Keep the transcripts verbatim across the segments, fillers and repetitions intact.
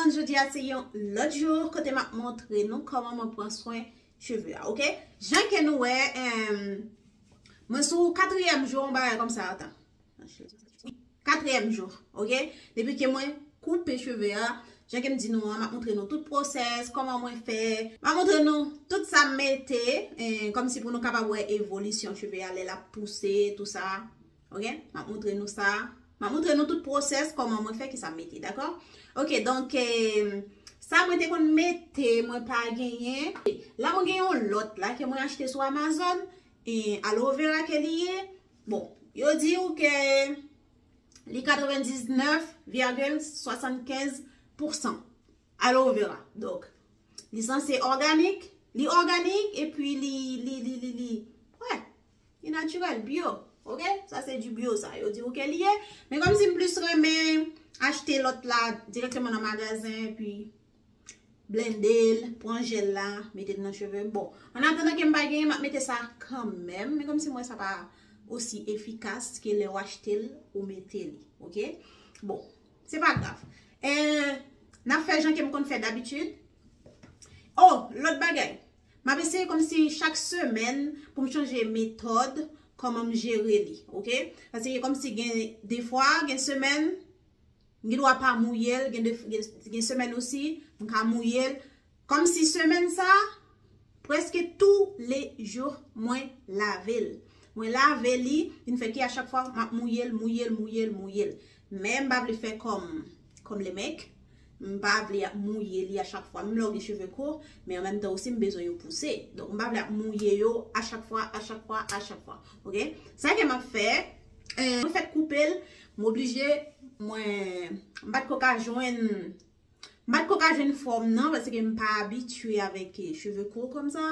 Jodi a se yon lòt jou kote m ap montre nou kòman mwen pran swen cheve a, oke? Jan ke nou wè, em, mwen sou katriyèm jou, yon bagay kòmsa, atan. Katriyèm jou, oke? Depi ke mwen koupe cheve a, jan ke m di nou an, m ap montre nou tout pwosès, kòman mwen fè. M ap montre nou tout sa m mete, eh, kòmsi pou nou kapab wè evolisyon cheve a, lè l ap pouse, tou sa. Oke? M ap montre nou sa. M ap montre nou tout pwosès, kòman mwen fè, kisa m mete, dakò? Oke, donk, eh, sa mwen te konn mete, mwen pa genyen. La, mwen gen yon lòt la ke mwen achte sou Amazon, eh, aloe vera ke li ye. Bon, yo di w ke li katrevendiznèf vègil swasannkenz pousan aloe vera. Donk, li sanse òganik, li òganik, epi li, li, li, li, li, wè, li natirèl, bio, oke? Sa se di bio sa, yo di w ke li ye. Men kòmsi m plis renmen achte lòt la dirèkteman nan magazen, epi blende l, pran jèl la, mete l nan cheve m. Bon, an atandan ke m pa genyen, m ap mete sa kanmenm, men kòmsi m wè sa pa osi efikas ke lè w achte l, ou mete li, oke? Bon, se pa grav. Eh, n ap fè jan ke m konn fè dabitid. Oh, lòt bagay. M ap eseye kòmsi chak semèn pou m chanje metòd, kòman m jere li, oke? Paske kòmsi gen defwa, gen semèn, m gen dwa pa mouye l, gen de, gen, gen semèn osi, m ka mouye l. Kòmsi semèn sa, prèske tou le jou, mwen lave l. Mwen lave li, vin fè ke a chak fwa, m ap mouye l, mouye l, mouye l, mouye l. Men m pa vle fè kòm, kòm le mèk. M pa vle ap mouye li a chak fwa. Menm lè w gen cheve kout, men an menm tan osi, m bezwen yo pouse. Donk, m pa vle ap mouye yo a chak fwa, a chak fwa, a chak fwa. Oke? Sa ke m ap fè, eh, mwen fèk koupe l, m oblije, mwen, m pa t ko ka jwenn, m pa t ko ka jwenn fòm nan, paske m pa abitye avèk, eh, cheve kout kòmsa.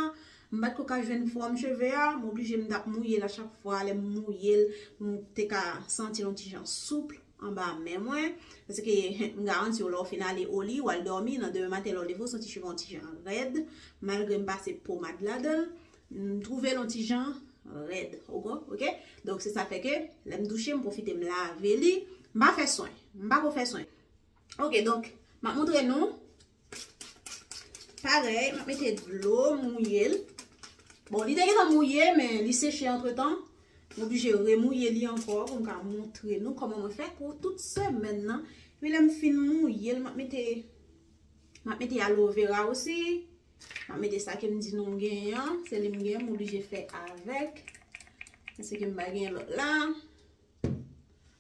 M pa t ko ka jwenn fòm cheve a, m oblije m t ap mouye l a chak fwa, lè m mouye l, m te ka santi l yon ti jan soup anba men mwen. Paske, m garanti w, lè w fin ale o li, w al dòmi, nan demen maten lè w leve, w santi cheve w yon ti jan rèd, malgre m pase pomad ladan l, m twouve l yon ti jan rèd, oke, oke? Donk, se sa fè ke, lè m douche, m pwofite m lave li, m pa fè swen, m pa ko fè swen. Oke, donk, m ap montre nou. Parèy, m ap mete dlo, mouye l. Bon, li te gentan mouye, men li seche antretan. M oblije remouye li ankò pou m ka montre nou kòman mwen fè pou tout semèn nan. Epi lè m fin mouye l, m ap mete, m ap mete aloe vera osi. M ap mete sa ke m di nou m genyen an. Se li m genyen, m oblije fè avèk. Paske m pa genyen lòt la.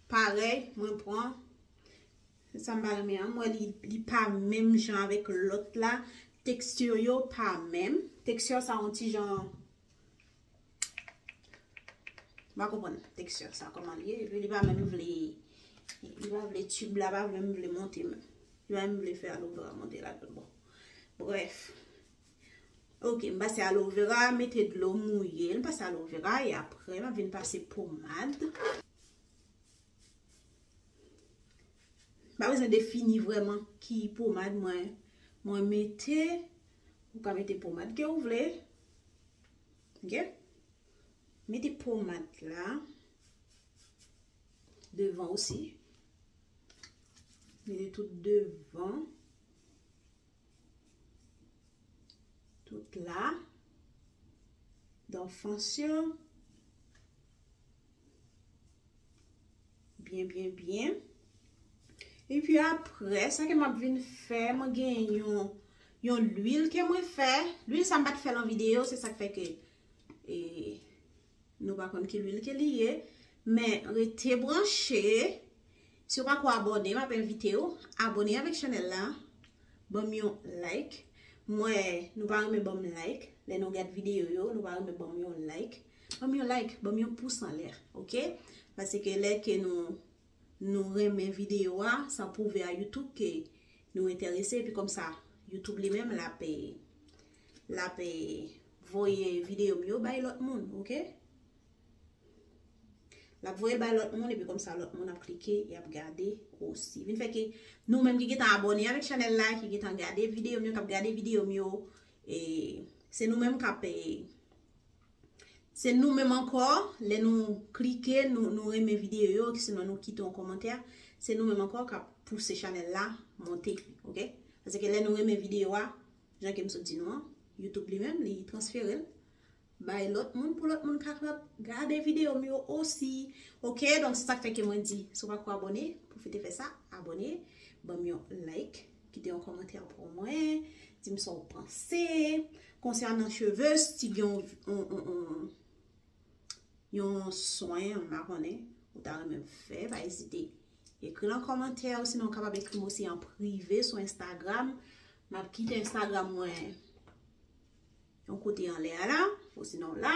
Parèy, mwen pran Sa m pa renmen an, m wè li, li pa menm jan avèk lòt la. Teksti yo pa menm. Teksti sa yon ti jan, m pa konprann teksti sa kòman li ye. Epi li pa menm vle, li pa vle tib la, pa menm vle monte menm. Li pa menm vle fè aloe vera monte ladan. Bon. Brèf. Oke, m pase aloe vera, mete dlo mouye, m pase aloe vera, e apre, m ap vin pase pomad. M pa bezwen defini vrèman ki pomad mwen, mwen mete. Ou ka mete pomad ke ou vle. Oke? Mete pomad la devan osi. Mete tout devan. Tout la. Donk, fans yo. Byen, byen, byen. Epi apre, sa ke m ap vin fè, mwen gen yon, yon lwil ke mwen fè. Lwil sa m pa t fè l an videyo, se sa k fè ke, e, nou pa konn ki lwil ke li ye. Men rete branche. Si w pa ko abòne, m ap envite w abòne avèk chanèl la. Ban m yon like. M wè nou pa renmen ban m like. Lè nou gad videyo yo, nou pa renmen ban m yon like. Ban m yon like, ban m yon pous anlè, oke? Paske lè ke nou, nou renmen videyo a, sa pwouve a YouTube ke nou enterese, epi kòmsa, YouTube li menm, l ap, l ap voye videyo m yo bay lòt moun, oke? L ap voye l bay lòt moun, epi kòmsa lòt moun ap klike, y ap gade osi. Vin fè ke nou menm ki gentan abòne avèk chanèl la, ki gentan gade videyo m yo, k ap gade videyo m yo, e, se nou menm k ap, e, se nou menm ankò, lè nou klike, nou, nou renmen videyo yo, sinon nou kite yon kòmantè, se nou menm ankò k ap pouse chanèl la monte, oke? Paske lè nou renmen videyo a, jan ke m sot di nou an, YouTube li menm, li transfere l bay lòt moun pou lòt moun kapab gade videyo m yo osi. Ok, donk se sa k fè ke mwen di, si w pa ko abòne, pwofite fè sa, abòne, ban m yon like, kite yon kòmantè pou mwen, di m sa w panse. Konsènan cheve, si gen yon, yon, yon, yon, yon swen, m pa konnen, ou ta renmen m fè, pa ezite ekri l an kòmantè, ou sinon w kapab ekri m osi an prive sou Instagram. M ap kite Instagram mwen yon kote anlè a la, ou sinon la.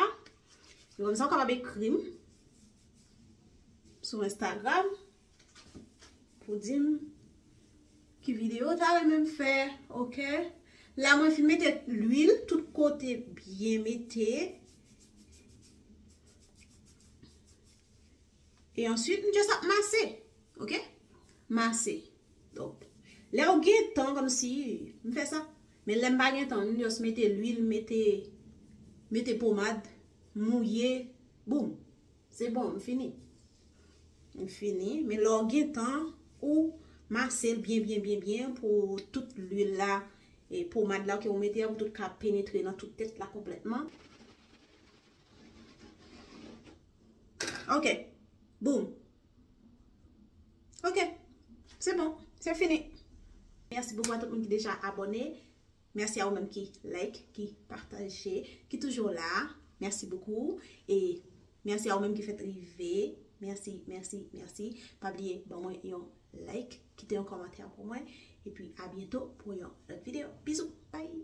E kòmsa w kapab ekri m sou Instagram pou di m ki videyo w ta renmen m fè, ok? La mwen fin mete lwil tout kote byen mete. E answit, m just ap mase, ok? Mase. Donk, lè w gen tan, kòmsi, m fè sa. Men lè m pa gen tan, m just mete lwil, mete, mete pomad, mouye, boum. Se bon, m fini. M fini. Men lè w gen tan, ou mase l byen, byen, byen, byen pou tout lwil la, e pomad la ke w mete a, pou tout ka penetre nan tout tèt la konplètman. Ok. Boum. Ok. Se bon. Se fini. Mèsi bokou a tout moun ki deja abòne. Mèsi a ou menm ki like, ki pataje, ki toujou la. Mèsi bokou. E mèsi a ou menm ki fèt rive. Mèsi, mèsi, mèsi. Pa bliye ban mwen yon like, kite yon kòmantè pou mwen. Epi a byento pou yon lòt videyo. Bizou. Bye.